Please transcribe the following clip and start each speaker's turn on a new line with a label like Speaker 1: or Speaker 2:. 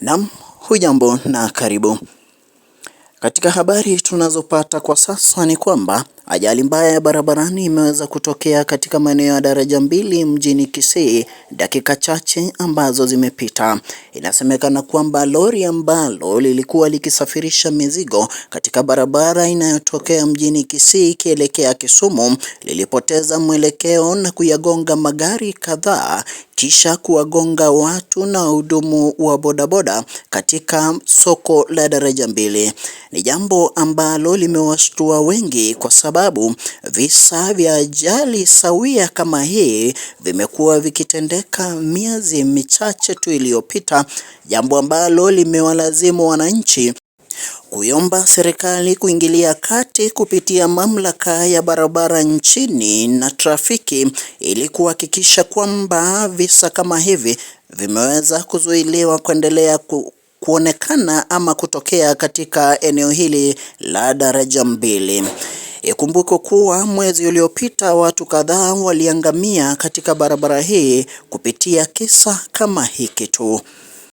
Speaker 1: Naam, hujambo na karibu. Katika habari tunazopata kwa sasa ni kwamba ajali mbaya ya barabarani imeweza kutokea katika maeneo ya Daraja Mbili mjini Kisii dakika chache ambazo zimepita. Inasemekana kwamba lori ambalo lilikuwa likisafirisha mizigo katika barabara inayotokea mjini Kisii ikielekea Kisumu lilipoteza mwelekeo na kuyagonga magari kadhaa kisha kuwagonga watu na wahudumu wa bodaboda katika soko la Daraja Mbili. Ni jambo ambalo limewashtua wengi kwa sababu visa vya ajali sawia kama hii vimekuwa vikitendeka miezi michache tu iliyopita, jambo ambalo limewalazimu wananchi kuiomba serikali kuingilia kati kupitia mamlaka ya barabara nchini na trafiki ili kuhakikisha kwamba visa kama hivi vimeweza kuzuiliwa kuendelea kuonekana ama kutokea katika eneo hili la Daraja Mbili. Ikumbukwe kuwa mwezi uliopita watu kadhaa waliangamia katika barabara hii kupitia kisa kama hiki tu.